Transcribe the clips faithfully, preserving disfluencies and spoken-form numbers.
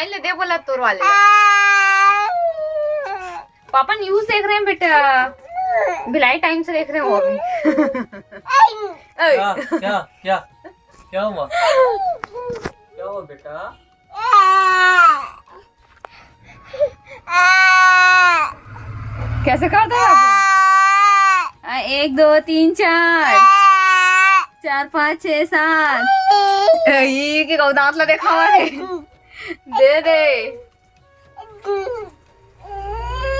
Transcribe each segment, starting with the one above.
ले दे बोला तोर वाले। पापा न्यूज देख रहे हैं बेटा, भिलाई टाइम्स देख रहे हो अभी। ए, क्या क्या क्या क्या हुआ? क्या हुआ बेटा? कैसे कर दो? आ, एक, दो, तीन, चार, चार, पाँच, छः, सात। ए, ये के कहूँ, दांत ला देखा हुआ है। दे दे।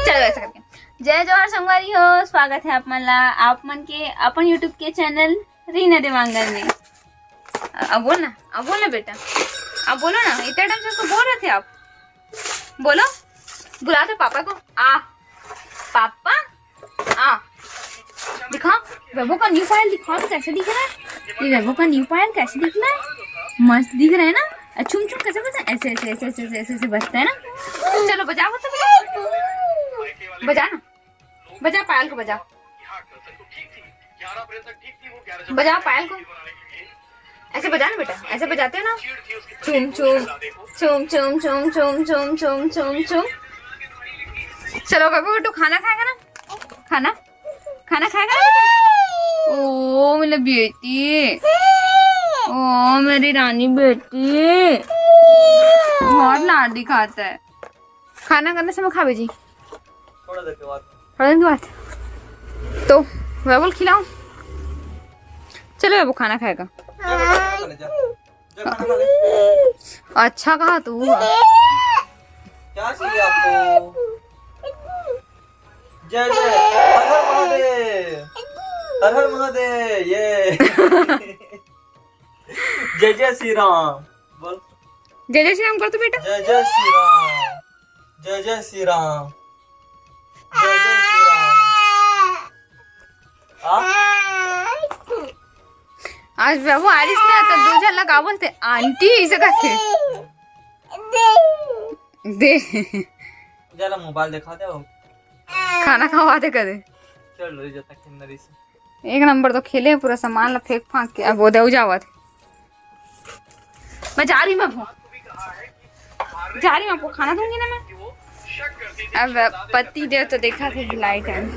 चलो, ऐसा करके, जय जोहार संगवारी हो, स्वागत है आप मन ला, आप मन के अपन YouTube के चैनल रीना देवांगन में। अब बोल ना, अब बोल ना बेटा, अब बोलो ना, इतने टाइम से उसको बोल रहे थे आप। बोलो, बुला दो पापा को। आ, पापा, आ, दिखा, वैभव का न्यू पायल दिखा, तो कैसे दिख रहा है ये? वैभव का न्यू पायल कैसे दिख रहा है? मस्त दिख रहा है ना? अ, चुम चुम कैसे बजा? ऐसे, ऐसे, ऐसे, ऐसे, ऐसे, ऐसे, ऐसे बजता है ना? चलो, बजाओ तो, बजा ना, बजा पायल को, बजा, बजा पायल को। ऐसे बजा ना बेटा, ऐसे बजाते हो ना, चुम चुम, चुम चुम चुम चुम चुम चुम चुम चुम। चलो बाबू, बेटू खाना खाएगा ना? खाना, खाना खाएगा ना बेटा? ओ मेरी बेटी, ओ मेरी रानी बेटी, बहुत लाड दिखाता है। खाना करने समय खावे जी। थोड़ा देर के बाद। थोड़ा देर के बाद। तो वैभव खिलाओ। चलो वैभव खाना खाएगा। जा बेटा, खाना खा ले, जा। जा खाना खा ले। अच्छा कहा तू। क्या चाहिए आपको? जय जय हर हर महादेव, हर हर महादेव। ये जय जय श्री राम बोल। जय जय श्री राम कर तो बेटा। जय जय श्री राम, जय जय श्री राम, जय जय श्री राम। आ? आज बाबू आरिस ना तो दू झन ला का बोलते, आंटी इसे कहते। दे। जरा मोबाइल दिखा दे वो। खाना खवा दे कदे। चल रही जब तक अंदर इसे। एक नंबर तो खेले पूरा सामान ला फेंक फांक के। अब वो दे जावत। मैं जा रही, मैं भो-, जा रही, मैं आपको खाना दूंगी ना मैं। अब पति देव तो देखा थे भिलाई टाइम्स,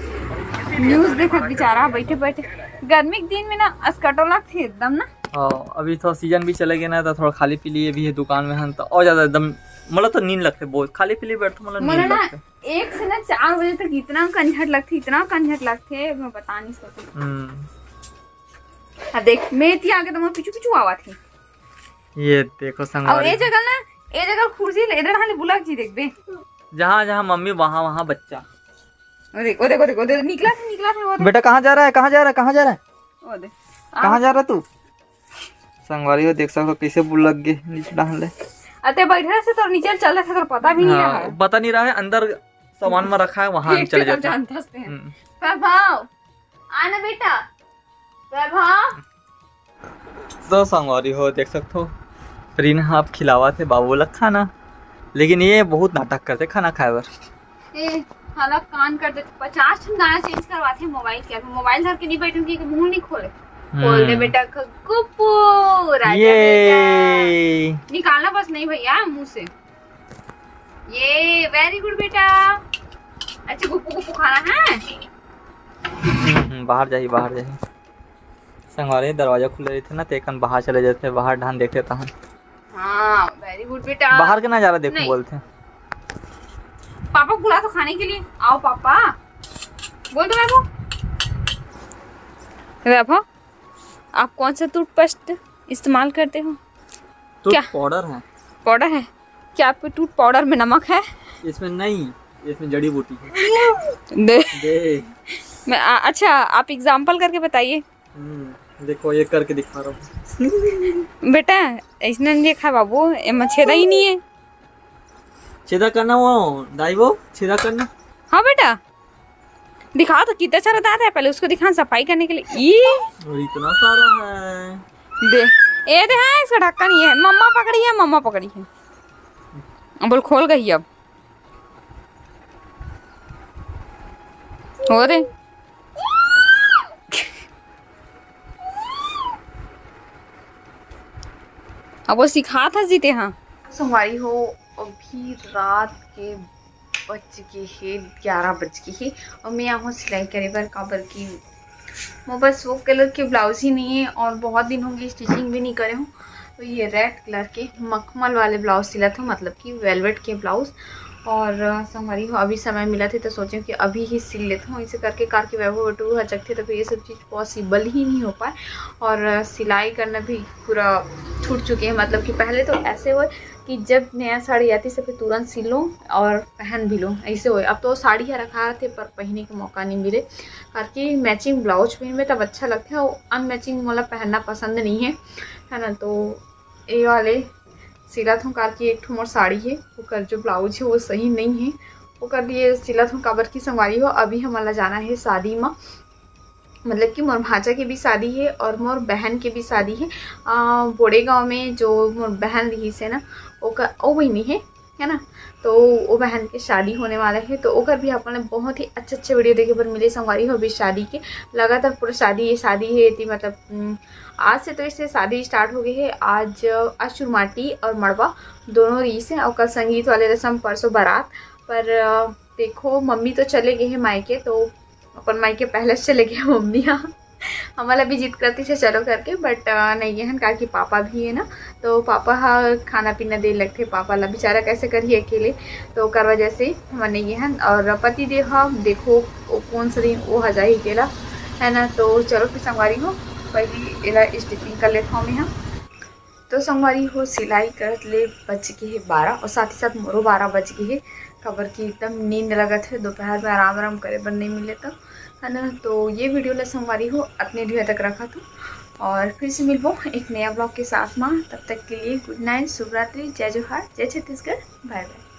न्यूज देखा बेचारा बैठे बैठे। गर्मी के दिन में ना असकटो लगथे एकदम ना। हाँ, अभी तो सीजन भी चले गए ना, तो थोड़ा खाली पीली भी है दुकान में हन, तो और ज्यादा एकदम मतलब तो नींद लगथे बहुत। खाली पीली बैठो मतलब नींद लगथे। एक से ना चार बजे तक इतना कंझट लगथे, इतना कंझट लगथे, मैं बता नहीं सकती। हम्म। अब देख, मैं इतनी आगे तो मैं पीछू पीछू आवा थी। ये देखो संगवारी। और ये जगह ना, ये जगह कुर्सी ले, इधर हाले बुलक जी देखबे। जहाँ जहाँ मम्मी वहाँ वहाँ बच्चा। वो देख, वो देख, वो देख, वो देख, निकला था, निकला था, वो देख। बेटा कहाँ जा रहा है, कहाँ जा रहा है, कहाँ जा रहा है? वो देख। कहाँ जा रहा है तू? संगवारी हो देख सकथो कैसे बुलक गे नीचे डाहन ले। अते बैठे से तो नीचे चल रहा था, पता भी नहीं रहा है। पता नहीं रहा है, अंदर सामान में रखा है, वहाँ चले जाते हैं। जानता हस्ते हैं। हम्म। वैभव, आना बेटा, वैभव। तो संगवारी हो देख सकथो, रीना आप खिलावा थे बाबू ला खाना, लेकिन ये बहुत नाटक करते खाना खाए बर। ए, साला कान कर देते, पचास ठन गाना चेंज करवाथे मोबाइल के। अभी मोबाइल धर के नहीं बैठूंगी कि मुंह नहीं खोले। खोल दे हम्म। बेटा, ख-, गुप्पू, राजा ये। बेटा। निकालना बस नहीं भैया मुंह से। ये, very good बेटा। अच्छा, गुप्पू, गुप्पू खाना है? हम्म, बाहर जाही, बाहर जाही। संगवारी, दरवाजा खुले रहिथे ना, तेकन बाहर चले जाथे, बाहर ढान देखथे तहन। हाँ, very good बेटा। बाहर के नजारा देखो नहीं। बोलथे। पापा को बुला तो खाने के लिए। आओ पापा। बोल दो वैभव। वैभव, आप कौन सा टूथपेस्ट इस्तेमाल करते हो? टूथ क्या? पाउडर है। पाउडर है? क्या आपके टूथ पाउडर में नमक है? इसमें नहीं, इसमें जड़ी बूटी है। दे। दे। मैं, आ, अच्छा, आप एग्जांपल करके बताइए। हम्म, देखो, ये करके दिखा रहा हूँ। बेटा, ऐसने नहीं देखा बाबू, एमा छेदा ही नहीं है। छेदा करना वो, दाई वो, छेदा करना। हाँ बेटा, दिखाओ तो कितना सारा दांत है, पहले उसको दिखा सफाई करने के लिए। ई। और इतना सारा है। दे, ये दे, हाँ, इसका ढक्कन ये है। मम्मा पकड़ी है, मम्मा पकड़ी है। अब बोल, खोल गई अब। हो रे। अब वो सिखात हस जीते हाँ। संगवारी हो, अभी रात के बज गे हे, ग्यारह बज गे हे, और मैं आहूँ सिलाई करे बर, काबर कि मोर पास वो कलर के ब्लाउज ही नहीं है और बहुत दिन हो गए स्टिचिंग भी नहीं करे हूँ। तो ये रेड कलर के मखमल वाले ब्लाउज सिलत हूँ, मतलब कि वेलवेट के ब्लाउज। और, अ, संगवारी हो, अभी समय मिलत हे तो सोचे हूँ कि अभी ही सिल लेत हूँ। इसे करके कार के वैभव बटू ह जगथे तो फिर ये सब चीज़ पॉसिबल ही नहीं हो पाए। और, अ, सिलाई करना भी पूरा छूट चुके हैं, मतलब कि पहले तो ऐसे होए कि जब नया साड़ी आती, सब तुरंत सिल लो और पहन भी लो, ऐसे होए। अब तो साड़ी ह रखा थे, पर पहने के मौका नहीं मिले, कार कि मैचिंग ब्लाउज पहनबे तब अच्छा लगथे, और अनमैचिंग मोला पहनना पसंद नहीं है, है ना। तो ये वाले सिलत हूँ, कार कि एक ठो मोर साड़ी है, ओकर जो ब्लाउज है वो सही नहीं है, ओकर लिए सिलत हूँ। काबर की संगवारी हो, अभी हमन ला जाना है शादी में, मतलब कि मोर भांचा के भी शादी है और मोर बहन के भी शादी है। अ, बोड़े गांव में जो मोर बहन रहिस हे ना, ओकर, ओ बहिनी है, है ना, तो वो बहन के शादी होने वाला है, तो ओकर भी अपन ला बहुत ही अच्छे अच्छे वीडियो देखे बर मिले संगवारी हो। अभी शादी के लगातार पूरा शादी, ये शादी है, एती मतलब, उम, आज से तो इसे शादी स्टार्ट हो गई है। आज, आज चुरमाटी और मड़वा दोनों रहिस हे, और कल संगीत वाले रसम, परसों बारात। पर, अ, देखो, मम्मी तो चले गए हैं मायके, तो अपन मायके पहले से चले गए हैं मम्मी यहाँ। हमला भी जिद करती से चलो करके, but, अ, नहीं गए हन, काहे कि पापा भी है ना, तो पापा हा खाना पीना दे लगथे, पापा ला बेचारा कैसे करिए अकेले, तो ओकर वजह से हमन नहीं गए हन। और पति देव हा देखो, वो कौन सा दिन वो हा जाही अकेला, है ना। तो चलो फिर संगवारी हो, पहली एला स्टिचिंग कर लेत हूँ मैं हा। तो संगवारी हो, सिलाई करत ले बज गे हे बारह, और साथ ही साथ मोरो बारह बज गे हे, काबर कि एकदम नींद लगत हे, दोपहर में आराम आराम करे बर नहीं मिले तो, है ना। तो ये वीडियो ला संगवारी हो अतने ढेर तक रखत हूँ, और फिर से मिलबो एक नया ब्लॉग के साथ में। तब तक के लिए गुड नाइट, शुभ रात्रि, जय जोहार, जय छत्तीसगढ़, बाय बाय।